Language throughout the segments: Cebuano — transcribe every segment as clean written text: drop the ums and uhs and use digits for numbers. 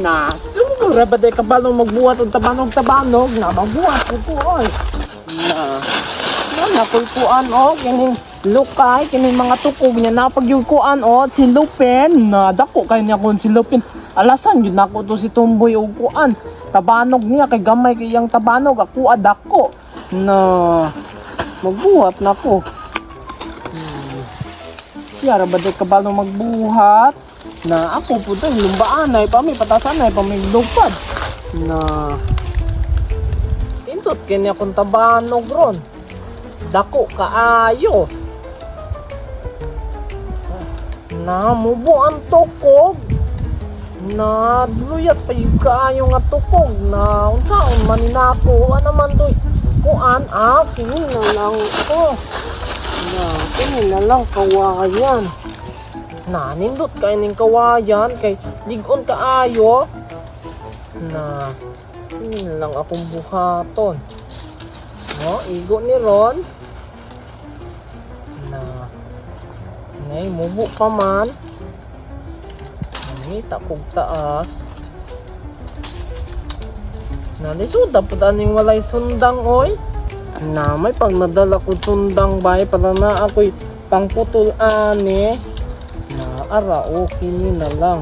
Na, sumura ba day kabalo magbuhat og tabanog-tabanog na magbuhat ko po oy. Na. Na nakoy kuan o kining lukay kining mga tukog niya napagyukuan o si Lupin na dako kay niya kon si Lupin. Alasan yun nako to si Tumboy og kuan. Tabanog niya kay gamay kay iyang tabanog ako adako. Na magbuhat nako. Yara ba day kabalo magbuhat? Na ako po to lumbaan ay pami patasan ay pamigdupad. Na tindot kini akong tabanog ron. Dako kaayo. Na mubo ang tukog. Na luyat pa yung kaayo nga tukog na unsaon man ni nako wa naman toy kuan ah kini na lang ko. Na kini na lang kawayan. Na nindot kay ning kawayan kay ligon kaayo. Na kini na lang akong buhaton. No, igo ni Ron. Na ngay mubo pa man. Nangita kog taas. Na lisod pud aning walay sundang oy. Na may pag nadala ko sundang bay para na ako'y pangputol ani. Na ara o kini na lang.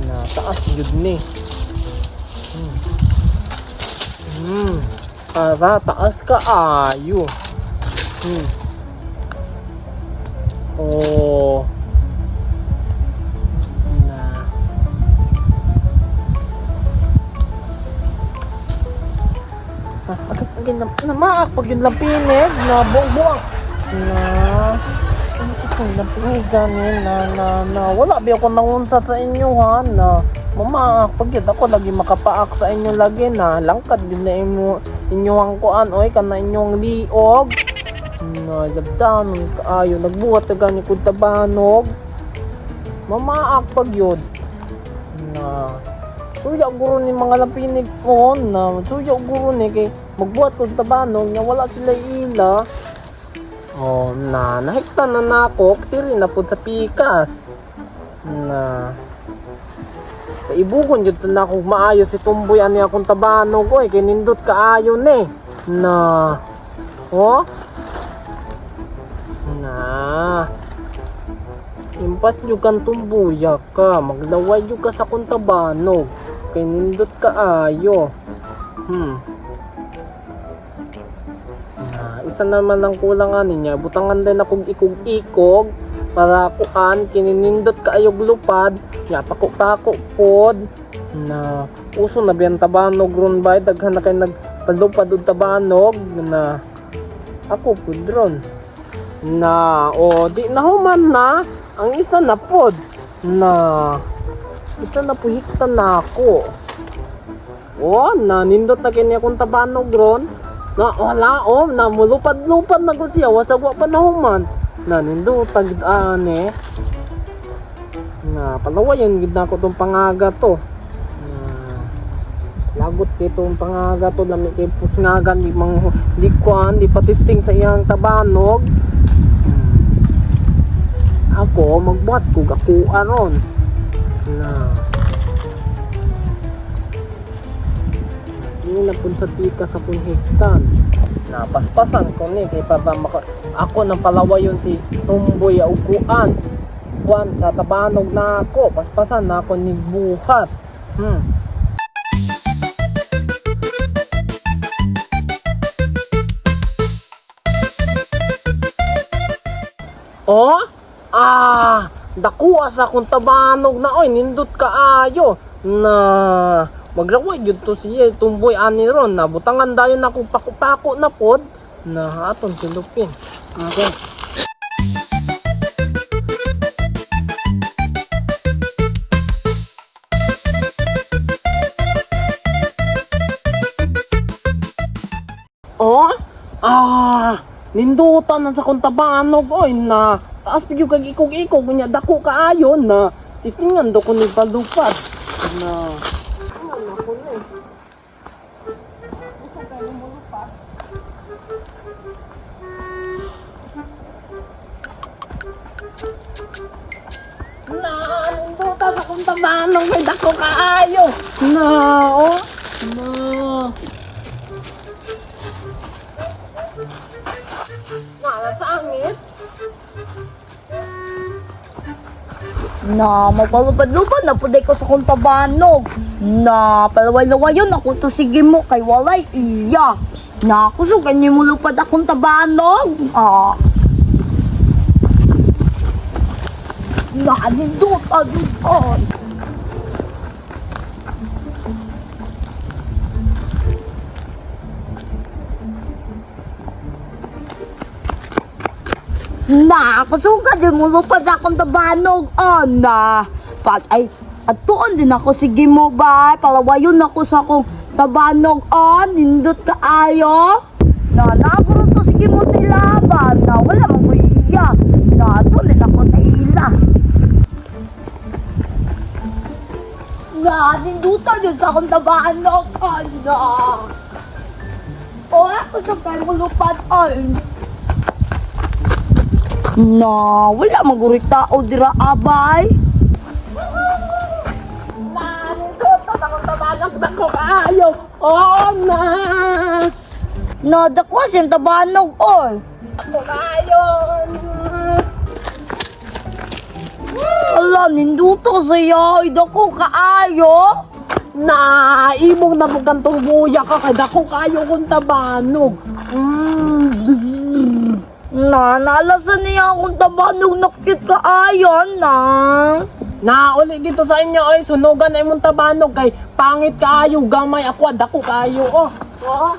Na taas jud ni. Hmm. Ara taas kaayo. Hmm. Oh. Na. Ah, agad agad na, na maak pag yung lampinig na buang-buang. Na ano itong lampinig gani na na na wala bi ako naunsa sa inyo ha na mamaak pag yun ako lagi makapaak sa inyo lagi na langkad din na imo inyong kuan oy kana inyong liog na labdanon kaayo nagbuhat na gani kog tabanog mamaak pag yun na suya guro ni mga lampinig ko na suya guro ni kay magbuhat kog tabanog nga wala sila ila. Oh, na nahigtan na nako tiri na pud sa pikas na paibugon jud na ako maayo si Tumboy ani akong tabanog oy kay nindot kaayo ni na oh na impas jud kan tumbuya ka maglaway jud ka sa akong tabanog kay nindot kaayo. Na isa naman ang kulang ani niya butangan din akong ikog-ikog para kuan kininindot kaayog lupad nya pako-pako pod na uso na biyan tabanog ron bay daghan na kay nagpalupad og tabanog na ako pud ron na o di na human na ang isa na pod na isa na puhikta na ako. O na nindot na kini akong tabanog ron na wala o na mulupad-lupad na ko siya wasag wa pa na human na nindot tagid ane na palawayan gid na ako tong pangaga to na lagot kay tong pangaga to lami kay pusngagan di mang di kuan di patisting sa iyang tabanog. Ako magbuhat ko gakuan ron na ini na pud sa tika sa punhiktan napaspasan ko ni kay para maka ako nang palawayon si Tumboy og kuan kuan sa tabanog na ako paspasan na ako ni buhat. Oh, ah, dakuha sa akong tabanog na oy nindot kaayo na maglaway jud to siya Tumboy ani ron na butangan dayon ako pako-pako na pod na aton silupin. Okay. Oh, ah, nindutan na sa akong tabanog oy na taas pa jud kag ikog-ikog nya dako kaayo na tistingan do ko ni palupad na ano ako ni. Gusto kayo mulupad? Na, nindutan sa akong tabanong kay dako kaayo. Na, oh. Na. Na, sa angit. Na, magpalupad-lupad na puday ko sa kong tabanog. Na, palaway-lawayon ako to sige mo kay walay iya. Na, kusog ni mo lupad akong tabanog. Ah. Na, nindot, adudon. Na, kusuga din mo lupad akong tabanog. Oh, na. Pat, ay, at tuon din ako, sige mo ba? Palawayon ako sa akong tabanog. Oh, nindot ka ayo. Na, naguro to, sige mo sila ba? Na, wala man ko iya. Na, tuon din ako sa ila. Na, nindutan yun sa akong tabanog. Oh, na. Oh, ako sa kayo lupad. Oh, na, wala maguri tao dira abay. Na, nindot sa akong tabanong dako kaayo. Oh, na. Na, dakwa siyang tabanog, oy. Dako kaayo. Ala, ninduto siya. Ay, dako kaayo. Na, imong nabugan tong buya ka kay dako kaayo kong tabanog. Na, nalasan niya akong tabanog na cute kaayo, na. Na, uli dito sa inyo ay sunugan na imong tabanog kay pangit kaayo gamay ako dako kaayo oh. Oh.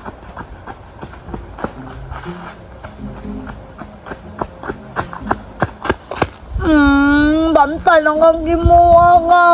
Bantay lang kang gimuha ka.